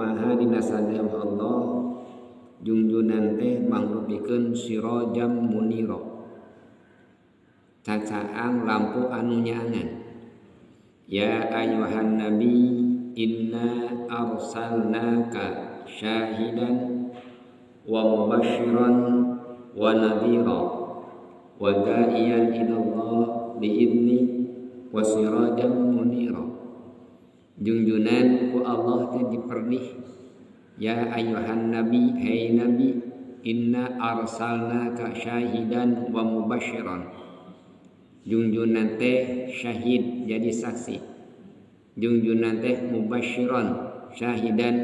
Kumaha dina sadaya Allah jungjunan teh mangrupikeun sirajam munira, cacaang lampu anu nyaangan. Ya ayuhan nabi inna arsalnaka syahidan wa mubasysyiran wa nadhira wa da'iyan ila Allah bi'idznihi wa sirajan munira. Jungjunan ku Allah teh diperdih, ya ayuhan nabi, hey nabi, inna arsalnaka syahidan wa mubasysyiran. Jungjunan teh syahid jadi saksi, jungjunan teh mubasysyiran, syahidan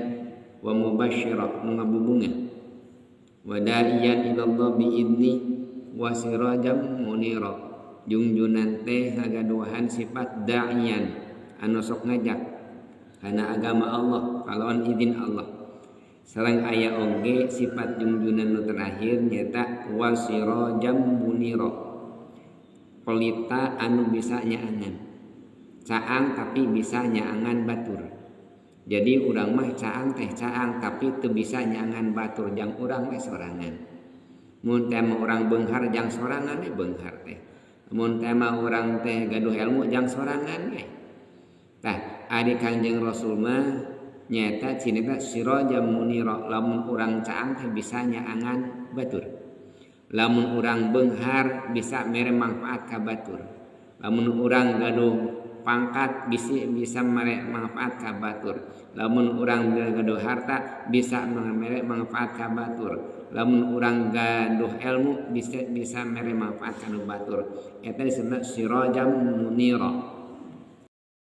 wa mubasysyira nu ngabubunga, wa da'iyan ila Allah bi'idznihi wa sirajan munira. Jungjunan teh ngagaduhan sifat da'iyan anu sok ngajak kana agama Allah kalawan izin Allah. Sareng aya oge sifat jungjunan nu terakhir nyaeta wasirajam munira, pelita anu bisa nyaangan, caang tapi bisa nyaangan batur. Jadi urang mah caang teh caang tapi teu bisa nyaangan batur, jang urang we sorangan. Mun teh mah urang beunghar jang sorangan we beunghar teh. Mun teh mah urang teh gaduh ilmu jang sorangan we. Tah ari Kangjeng Rasul mah nyaeta cineta sirajam munira, lamun urang caang teh bisa nyaangan batur, lamun urang beunghar bisa mere manfaat ka batur, lamun urang gaduh pangkat bisa mere manfaat ka batur, lamun urang gaduh harta bisa mere manfaat ka batur, lamun urang gaduh ilmu bisa mere manfaat ka batur. Eta disebut sirajam munira.